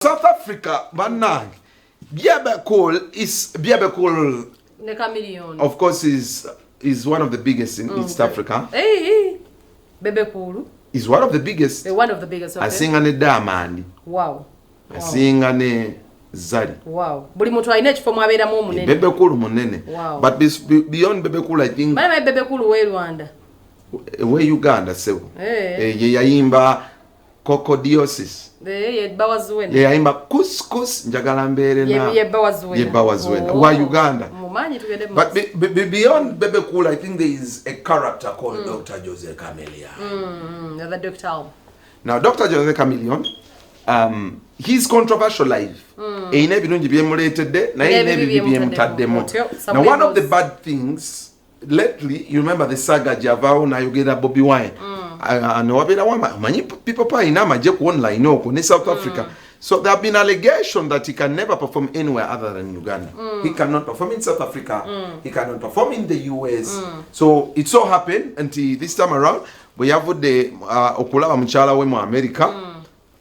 South Africa bannange, Bebe Cool is Bebe Cool. Ne Chameleone. Of course is one of the biggest in East Africa. Hey, hey. Bebe Cool is one of the biggest. One of the biggest, okay. Asinga ne Diamond. Asinga ne Zari. Wow. Buli muntu alina ekifo mwabeeramu omunene. Bebe Cool munene. Wow. But beyond Bebe Cool, I think Bale Bebe Cool we Rwanda. We Uganda sebo. Hey. Ye yayimba Cocodiosis. Ye bawazuwena. Ye yayimba couscous njagala mbeere na. Ye bawazuwena. Ye bawazuwena. Oh. Wa Uganda. Mumanyi tugende mu. But beyond Bebe Cool, I think there is a character called Dr. Jose Chameleone. The doctor. Now Dr. Jose Chameleone, his controversial life. Eyina ebirungi byemuleetedde naye eyina ebibi byemutaddemu. Now one of the bad things lately, you remember the saga gyavaawo n'ayogera Bobi Wine. Newabeerawo omanyi people power ayina amagye ku online okwo ne South Africa. So there have been allegations that he can never perform anywhere other than Uganda. He cannot perform in South Africa. He cannot perform in the US. So it so happened until this time around, bwe yavudde okulaba mukyala we mu America.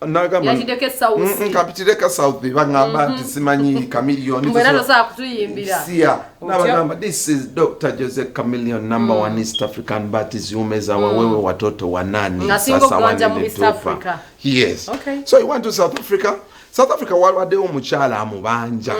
Nagamba Yakiddeko South. Kapitireko South bagamba nti simanyi Chameleone. Mbwena tosobola kutuyimbira. Sia. Nabagamba this is Dr. Jose Chameleone, number one East African but ziumeza wewe watoto wanane sasa wanene East Africa. Yes. Okay. So he went to South Africa. South Africa walwaddewo omukyala amubanja.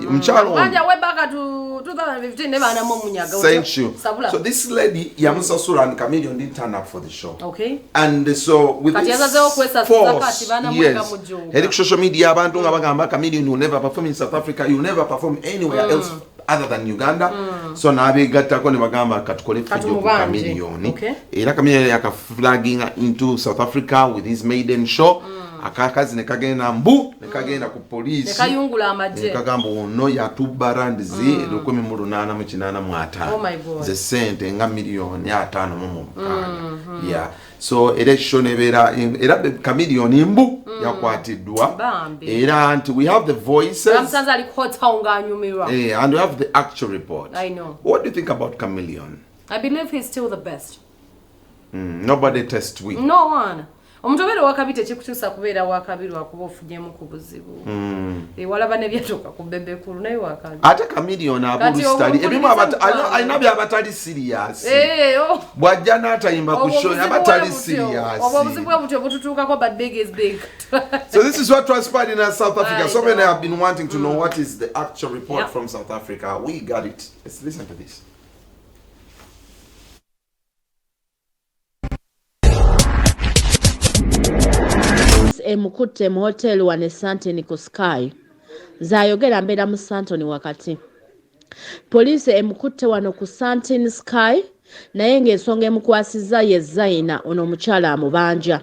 Omukyala ono way back to 2015 ne baana mu munyaga. Thank you. So this lady yamusasula and Chameleone didn't turn up for the show. Okay. And so with kati this force, yes. Eri social media abantu nga bagamba Chameleone will never perform in South Africa, you will never perform anywhere else other than Uganda. So n'abeegattako ne bagamba katukole fujjo ku Chameleone. Okay. Era Chameleone yakaflagging into South Africa with his maiden show. Akakazi ne kagenda mbu ne kagenda ku police ne kayungula amagye ne kagamba ono yatubba randizi 1885. Oh my God. Ze sente nga miliyoni 56. Yeah. So era show nebeera era Chameleone mbu yakwatiddwa. Era nti we have the voices. Ramsanza ali hot nganyumirwa. And we have the actual report. I know. What do you think about Chameleone? I believe he's still the best. Nobody tests we. No one. Omuntu obeera wakabi tekikutuusa kubeera wakabi lwakuba ofunyemu ku buzibu. Walaba ne byatuuka ku Bebe Cool naye wakabi. Ate Chameleone abulusitali ebimu alina by'abatali serious. Bw'ajja n'atayimba ku show abatali serious. Obwo obuzibu bwe butyo bututuukako, but big is big. So this is what transpired in South Africa. So many have been wanting to know what is the actual report from South Africa. We got it. Let's listen to this. Emukutte mu hotel wane Santoni ku Sky. Zayogera mbeera mu Santoni wakati. Poliisi emukutte wano ku Santoni Sky naye ng'ensonga emukwasizza ye Zaina ono omukyala amubanja.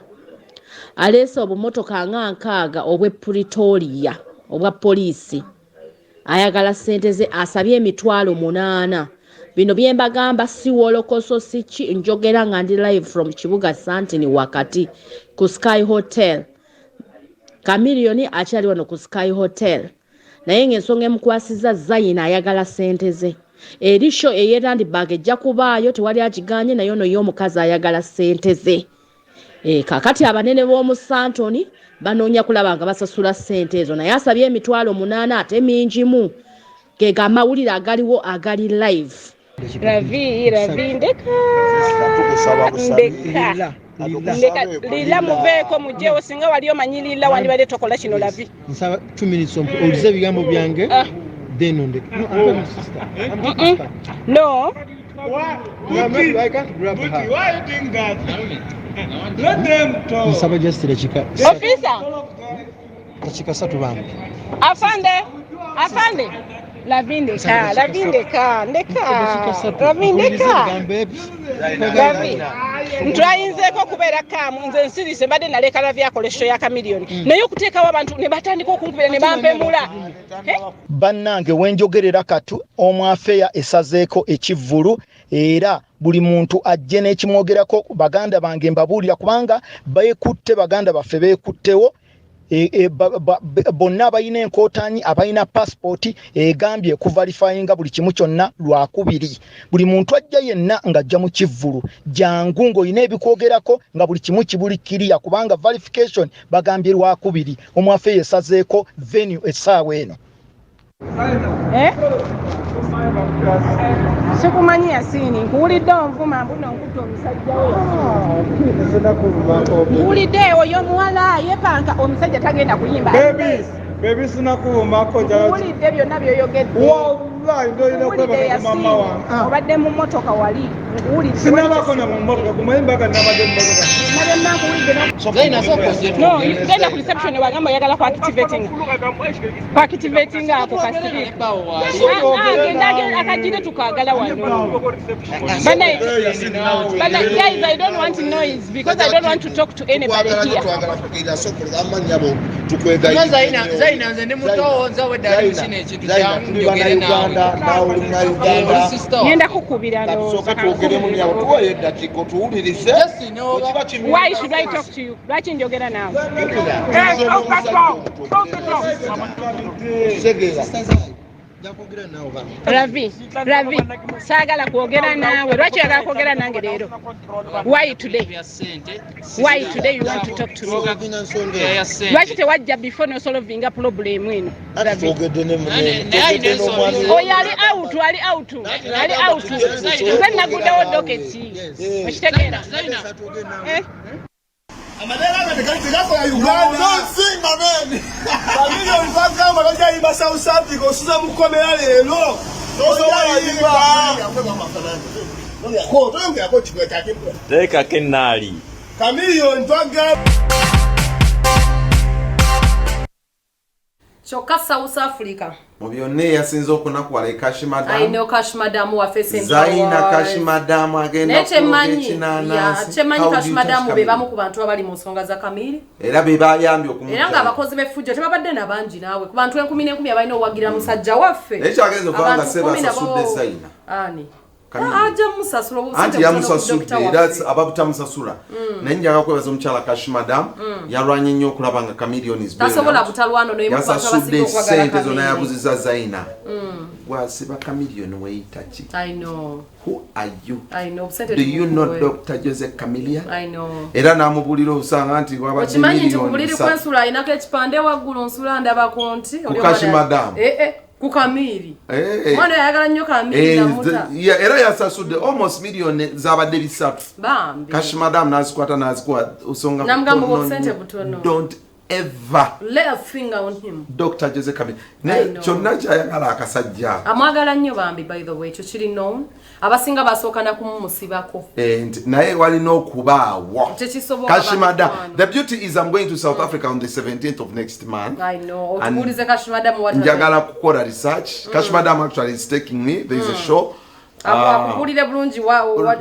Aleese obumotoka nga 6 obw'e Pretoria obwa poliisi. Ayagala ssente ze asabye 800,000. Bino bye mbagamba si wolokoso si ki, njogera nga ndi live from kibuga Santoni wakati ku Sky Hotel. Chameleone akyali wano ku Sky Hotel naye ng'ensonga emukwasizza Zaina ayagala ssente ze. Eri show ey'e Randburg ejja kubaayo tewali akiganye naye ono ye omukazi ayagala ssente ze. Kakati abanene b'omu Santoni banoonya kulaba nga basasula ssente ezo naye asabye 800,000 ate mingimu. Ge amawulire agaliwo agali live. Ravi, ndeka. Ndeka. Lila muveeko mugyewo singa wali omanyi Lila wandibadde tokola kino Lavi. Nsaba 2 minutes owulize ebigambo byange then ondeke. No, I'm talking to sister. I'm talking to sister. No. No, I can't grab her. Why are you doing that? Let them talk. Nsaba just dakika. Officer. Dakika 3 bambi. Afande. Afande. Lavi ndeka, Lavi ndeka, ndeka, Lavi ndeka. Lavi. Ntwayinzeeko okubeera kaamu nze nsirise mbadde naleka Lavi akola show ya Chameleone. Naye okuteekawo abantu ne batandika okunkubira ne bampemula. Bannange wenjogerera katu omwafeya esazeeko ekivvulu era buli muntu ajje n'ekimwogerako. Baganda bange mbabuulira kubanga beekutte, baganda baffe beekuttewo. E, e, bonna abalina enkootanyi abalina pasipooti egambye kuvalifayinga buli kimu kyonna lwakubiri buli muntu ajja yenna ng'ajja mu kivvulu jangu ng'olina ebikwogerako nga buli kimu kibuli kiriya kubanga verification bagambye lwakubiri omwafe yesazeeko venue essaawa eno. Eh? Sikumanyi Yasiini, nkuwulidde onvuma mbu no nkutta omusajja we. Nkuwulidde oyo omuwala yepanka omusajja tagenda kuyimba. Baby, baby sinakuvumako. Nkuwulidde byonna by'oyogedde. Wallahi ndoyina Nkuwulidde kwebaka ku mama Yasiini, wange. Ah. obadde mu mmotoka wali. Nkuwulidde. Sinabako na mu mmotoka, kumanyi mbaga nabadde mu mmotoka. Byonna byonna nkuwulidde. Zaina sooka ojje No, twogere. genda ku reception wagamba oyagala ku activating. Ku activating ako kasiri. Ah, genda genda akagire tukagala wano. Bana, bana, guys, I don't want noise because I don't want to talk to anybody here. Kuba Zaina, Zaina nze ndi muto nze obwedda ali mu kino ekintu kyangu njogere naawe. Eh, oli sister wange. Ngenda kukubira ndowooza kankubire. Just n'oba Why should I talk to you? Lwaki njogera naawe? Ravi, Ravi, saagala kwogera naawe. Lwaki oyagala kwogera nange leero? Why today? bya ssente. Why today you want to talk to me? Ya ssente. Lwaki tewajja before n'osolovinga problem eno? Ravi. Naye alina ensonga. Oyo ali out, ali out, ali out. Nze naguddewo doketi. Okitegeera? Zaina, Eh? Teekako ennaali. Kyokka South Africa Mu byonna eyasinze okunakuwala e Kashi Madam. Ayina Kashi Madam waffe. Zaina Kashi Madam agenda Naye kuloga kyemmanyi ekinanansi. Kyemmanyi, How do Kashi you touch Madamu be Chameleone? bamu ku bantu abali mu nsonga za Kamiri Era be bayambye era okumujja. ng'abakozi b'effujjo tebabadde na bangi naawe ku bantu enkumi n'enkumi abalina owagira musajja waffe. Naye kyagenza okuba nga Abantu Seba kumi nabo- asasudde Zaina. Ani? Kamili. Ah, ajja mumusasula obusente Anti butono ku yamusasudde dokita era waffe. ababutamusasula. Naye njagala kwebaza omukyala Kashi Madam, yalwanye nnyo okulaba nga Chameleone is bailed Tasobola out. butalwano n'omu ku bantu Yasasudde abasinga okwagala sente zonna Kamili. yabuziza Zaina. Gwasiba Chameleone weeyita ki? I know. Who are you? I know. Obusente Do you know tumukuwe. Dr. Jose Chameleone? I know. Era n'amubuulira obusanga nti wabadde Okimanyi nti ku miliyoni buliri 3. kw'ensula alinako ekipande waggulu nsula ndabako nti Ku oli Kashi omwana- Madam. Eh, eh, ku Kamiri. Eh. Omwana oyo ayagala nnyo Kamiri Eh, namuta. yeah, era yasasudde almost miliyoni zabadde 300. Bambi. Kashi Madam n'azikwata n'azikuwa osonga Namugamba butono obusente nnyo. butono. Don't ever Lay a finger on him. Dr. Jose Chameleone. I Naye know. kyonna kyayagala akasajja. Amwagala nnyo bambi, by the way, ekyo kiri known. Abasinga basooka na kumumusibako. And naye walina okubaawo. Tekisoboka Kashi Madam. bamikwano. The beauty is I'm going to South Africa on the 17th of next month. I know. And Otubuulize Kashi Madam what njagala kukola research. Kashi Madam actually is taking me. There is a show. Akubuulire bulungi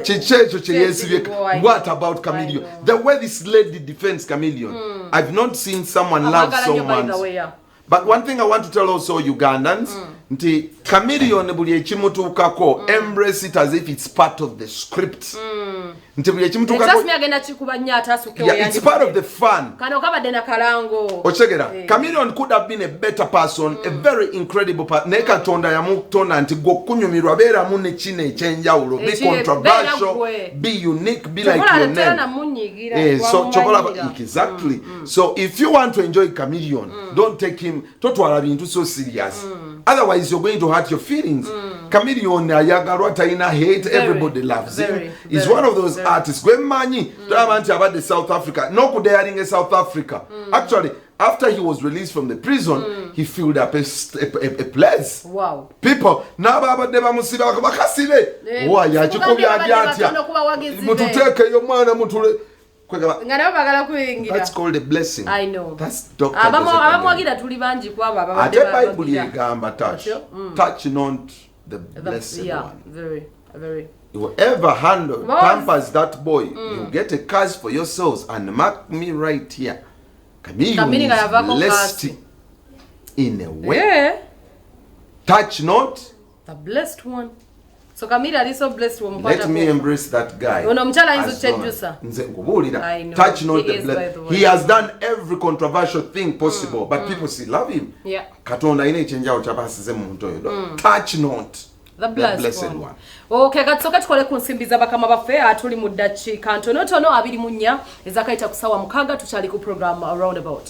Kiki ekyo kye yeesibye? Kyekiriwo, I know. What about Chameleon? The way this lady defends Chameleon, I've not seen someone love Amwagala nnyo, by someone. the way, yeah. But one thing I want to tell also Ugandans nti Chameleon buli ekimutuukako, embrace it as if it's part of the script, nti buli ekimutuukako Trust me, agenda kikuba nnyo ate asuke. Yeah, it's part of the fun. Kano kabadde na kalango. Okitegera? Eh. Chameleon could have been a better person, a very incredible person, naye Katonda yamutonda nti gwe okunyumirwa beeramu ne kino ekyenjawulo, be controversial, Beera gwe. Be unique, be like Tokola your tera name. namunyigira. Eh, so chokola Wamumanyira. exactly. So if you want to enjoy Chameleon, don't take him, totwala bintu so serious, otherwise you're going to hurt your feelings. Chameleon ayagalwa, talina hate. Very, Everybody loves him. very, He's very, one of those very. artists gwe mmanyi tolaba nti abadde South Africa n'okudayalinga e South Africa. Actually, after he was released from the prison, he filled up a place. People n'ababadde bamusibako bakasibe. Eh, Wa yakikubye sikugambye atya babadde atya batono ku bawagizi be. Mututeekeyo omwana mutule. Kwegamba, Nga nabo bagala kuyingira. that's called a blessing. I know. That's Dr. Jose Chameleone. Abamuwagira tuli bangi kwabo ababadde Ate Bayibuli bawagira. egamba touch Otyo? touch not the blessed Yeah, one. very, very. Whoever handle Boss. tampers that boy, you get a curse for yourselves, and mark me right here, Chameleon Chameleon is nga yavaako blessed curse. in a way. Yeah, Touch not the blessed one. So Kamira ali so blessed Let me embrace that guy. Ono omukyala ayinza As long- okyejjusa. Nze nkubuulira. I know. Touch not He the is, by blessed. the way. He has done every controversial thing possible, but people still love him. Katonda alina ekyenjawulo ky'abaasize mu muntu oyo. Touch not The blessed, blessed one. one. Okay, katusooke tukole ku nsimbi za bakama baffe. Tuli mu ddakiika ntonotono 24 ezakayita ku ssaawa 6, tukyali ku program Roundabout.